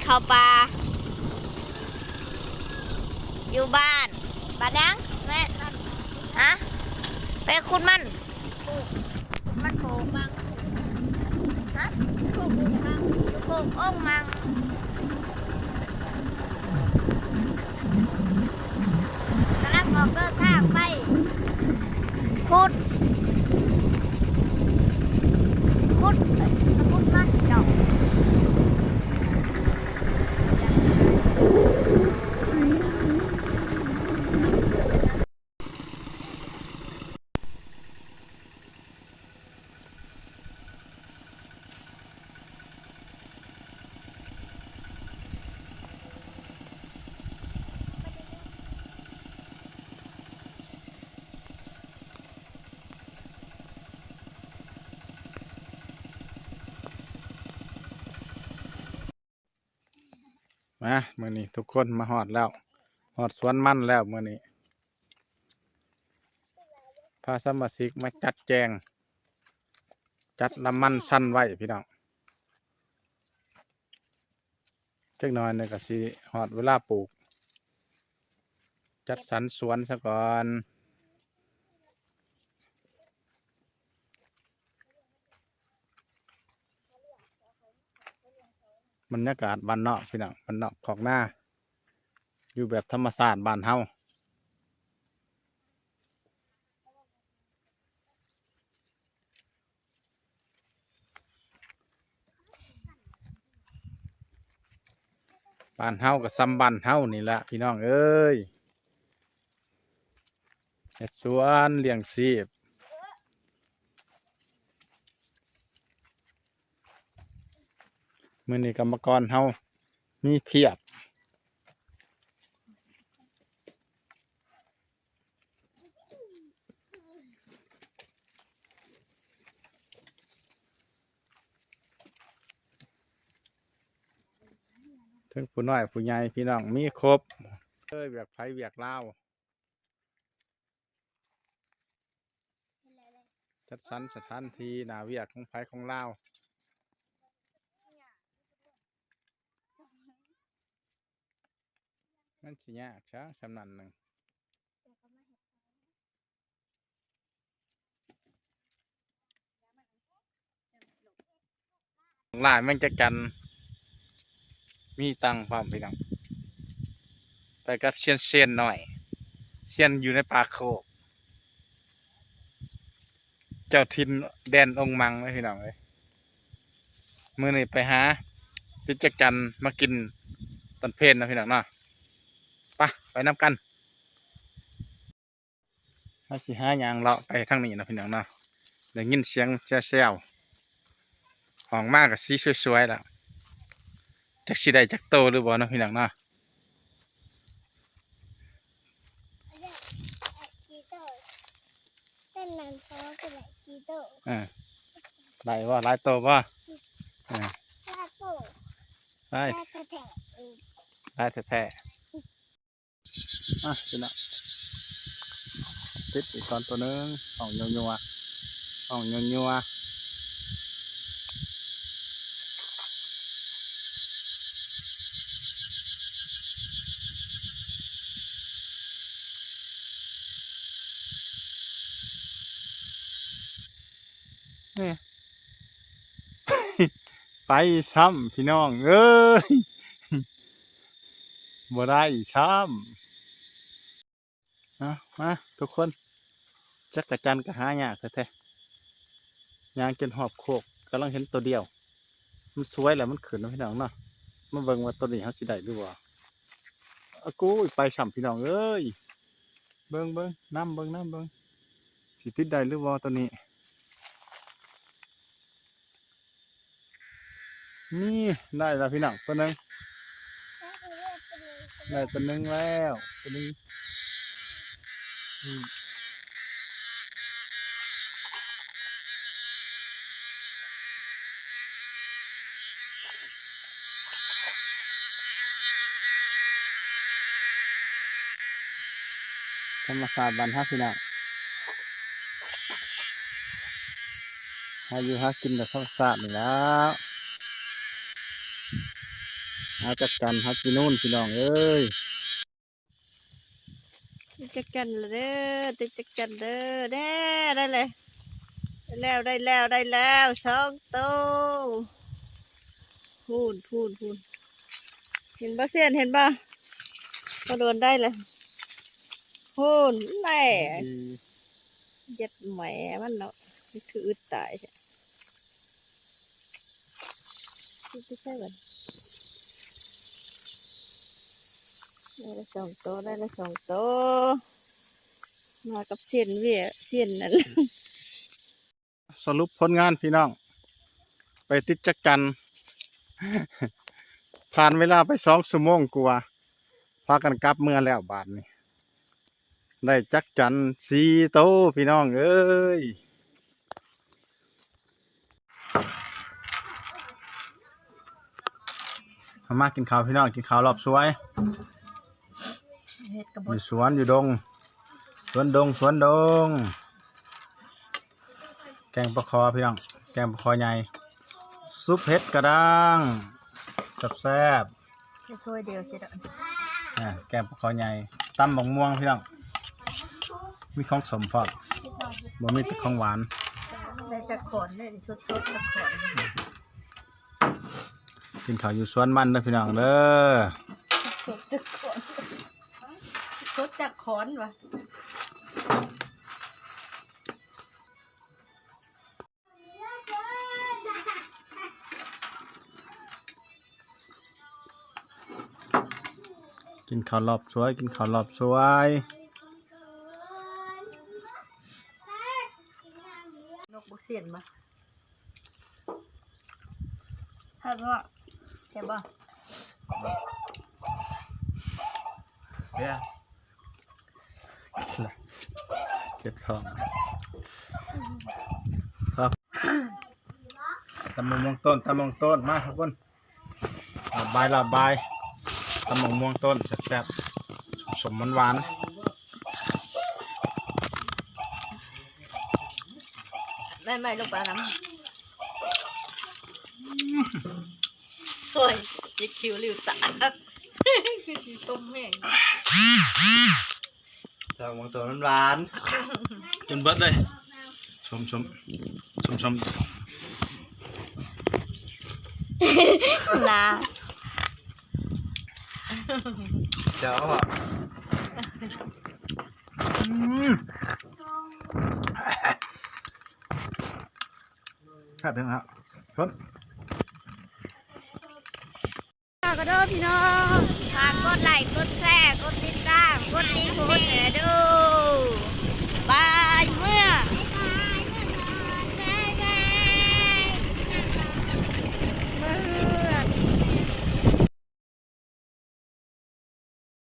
ເຂົ້າປ່າ ຢູ່ບ້ານ ບ້ານຫຍັງແມ່? ຮະ? ໄປຂຸດມັນ ມັນໂພກມັງ ຮະ? ໂຄກອົງມັງ ຢູ່ໂຄກອົງມັງ ກຳລັງອອກເດີນທາງໄປ ຂຸດ ຂຸດ ຂຸດມັນເຈົ້າ. ມາ ມື້ນີ້ທຸກຄົນມາຮອດແລ້ວ ຮອດສວນມັນແລ້ວມື້ນີ້ ພາສະມາຊິກມາຈັດແຈງ ຈັດລຳມັນຊັ້ນໄວ້ພີ່ນ້ອງ. ຈັກໜ້ອຍນີ້ກໍຊິຮອດເວລາປູກ ຈັດສັນສວນຊະກ່ອນ. ບັນຍາກາດບ້ານນອກພີ່ນ້ອງ ບ້ານນອກຄອກນາ ຢູ່ແບບທຳມະຊາດບ້ານເຮົາ. ບ້ານເຮົາກໍສ່ຳບ້ານເຮົານີ້ລະພີ່ນ້ອງເອີຍ ເຮັດສວນລ້ຽງຊີບ. ມື້ນີ້ກຳມະກອນເຮົາມີພຽບ. ເຖິງຜູ້ນ້ອຍຜູ້ໃຫຍ່ພີ່ນ້ອງມີຄົບເອີຍ ວຽກໃຜວຽກລາວ ຈັດສັນສະຖານທີ່ໜ້າວຽກຂອງໃຜຂອງລາວ. ມັນຊິຍາກຊະ ຊ່ຳນັ້ນໜຶ່ງ ຫຼາຍແມງຈັກຈັ່ນ ມີຕັງພ້ອມພີ່ນ້ອງ ໄປກັບຊຽນ ຊຽນນ້ອຍ ຊຽນຢູ່ໃນປ່າໂຄກ ເຈົ້າຖິ່ນແດນອົງມັງເດ້ພີ່ນ້ອງເອີຍ. ມື້ນີ້ໄປຫາຕິດຈັກຈັ່ນມາກິນຕອນເພນເນາະພີ່ນ້ອງເນາະ ໄປ ໄປນຳກັນ. ເຮົາຊິຫາຍ່າງເລາະໄປທາງນີ້ເນາະພີ່ນ້ອງເນາະ ໄດ້ຍິນສຽງແຊວໆ ຫ້ອງມາກໍສີສວຍໆແລ້ວ ຈັກຊິໄດ້ຈັກໂຕຫຼືບໍ່ເນາະພີ່ນ້ອງເນາະ. ເອີ ໄດ້ບໍ່ ຫຼາຍໂຕບໍ່? ເອີ ຫຼາຍໂຕ ຫຼາຍ ຫຼາຍແທ້ໆ ຫຼາຍແທ້ໆ. ອ່ະ ພີ່ນ້ອງ ຕິດອີກກ່ອນໂຕໜຶ່ງ ຮ້ອງຍົວໆ ຮ້ອງຍົວໆ. ນີ້ ໄປຊ້ຳ ພີ່ນ້ອງເອີຍ ບໍ່ໄດ້ຊ້ຳ. ເອົາ ມາທຸກຄົນ ຈັກກະຈັນກໍຫາຍາກແທ້ໆ ຍ່າງຈົນຮອບໂຄກ ກຳລັງເຫັນໂຕດຽວ ມັນສວຍແລ້ວມັນຂຶ້ນເນາະພີ່ນ້ອງເນາະ. ມາເບິ່ງວ່າໂຕນີ້ເຮົາຊິໄດ້ຫຼືບໍ່. ອາ ກູ້ຍ ໄປຊ້ຳພີ່ນ້ອງເອີຍ ເບິ່ງ ເບິ່ງນຳ ເບິ່ງນຳ ເບິ່ງ ຊິຕິດໄດ້ຫຼືບໍ່ໂຕນີ້. ນີ້ ໄດ້ແລ້ວພີ່ນ້ອງ ໂຕໜຶ່ງ ໄດ້ໂຕໜຶ່ງແລ້ວ ໂຕໜຶ່ງ ອືມ. ທຳມະຊາດບ້ານເຮົາພີ່ນ້ອງ ຫາຢູ່ຫາກິນແບບທຳມະຊາດນີ້ແຫຼ້ວ. ເອົາ າຈັກຈັ่น ຫາກິນນູນ ພີ່ນ້ອງເອີຍ. ຕິດຈັກຈັ่ນແລ້ວເດີ ຕິດຈັກຈັ່ນເດີ ແດ່ ໄດ້ເລີຍ ໄດ້ແລ້ວ ໄດ້ແລ້ວ ໄດ້ແລ້ວ ສອງໂຕ ພຸ້ນ ພຸ້ນ ພຸ້ນ ເຫັນບໍ່ ຊຽນ ເຫັນບໍ່? ບໍ່ໂດນໄດ້ເລີຍ ພຸ້ນ ແຫຼະ ເຢັດແໝມັນເນາະ ຄືອຶດຕາຍແທ້ ໄປໃສບັດ ໄດ້ລະສອງໂຕ ໄດ້ລະສອງໂຕ ມາກັບຊຽນເວຍ ຊຽນນັ້ນ ສະຫຼຸບຜົນງານພີ່ນ້ອງ ໄປຕິດຈັກຈັ່ນ ຜ່ານເວລາໄປສອງຊົ່ວໂມງກວ່າ ພາກັນກັບເມືອແລ້ວບາດນີ້ ໄດ້ຈັກຈັ່ນສີ່ໂຕພີ່ນ້ອງເອີຍ. ເຮົາມາກິນເຂົ້າພີ່ນ້ອງ ກິນເຂົ້າລອບສວຍ ເຮັດກະບໍ່ ຢູ່ສວນ ຢູ່ດົງ ສວນດົງ ສວນດົງ ແກງປາຄໍພີ່ນ້ອງ ແກງປາຄໍໃຫຍ່ ຊຸບເຫັດກະດ້າງ ແຊບໆ ເຮັດຖ້ວຍດຽວຊິດອກ ອ່າ ແກງປາຄໍໃຫຍ່ ຕຳບັກມ່ວງພີ່ນ້ອງ ມີຂອງສົ້ມພ້ອມ ບໍ່ມີແຕ່ຂອງຫວານ ໄດ້ຈັກຂອນເດ້ ສົດໆ ຈັກຂອນ. ກິນເຂົ້າຢູ່ສວນມັນເດີພີ່ນ້ອງເດີ ສົດຈັກຂອນ ສົດຈັກຂອນວ່າ ກິນເຂົ້າລອບສວຍ ກິນເຂົ້າລອບສວຍ ນົກບໍ່ຊຽນບໍ່? ແຊບບໍ່? ແຊບບໍ່? ເຈັບທ້ອງ ຕຳບັກມ່ວງຕົ້ນ ຕຳບັກມ່ວງຕົ້ນ ມາທຸກຄົນ ລາບບາຍ ລາບບາຍ ຕຳບັກມ່ວງຕົ້ນແຊບໆ ສົ້ມໆ ຫວານໆ. ໄມ້ໆ ລົງໄປນຳ ໂອ້ຍ ຈິກຄິ້ວລິ້ວຕາ ຄືຊິຕົ້ມແຫ້ງ ແຕ່ບາງຕົວມັນຫວານ ຈົນເບິດເລີຍ ສົ້ມໆ ສົ້ມໆ ນາ ເຈົ້າ ອືມ ແຊບເດ້ອະ ຄົນ ຝາກເດີພີ່ນ້ອງ ຝາກກົດໄລ ກົດແຊ ກົດຕິດ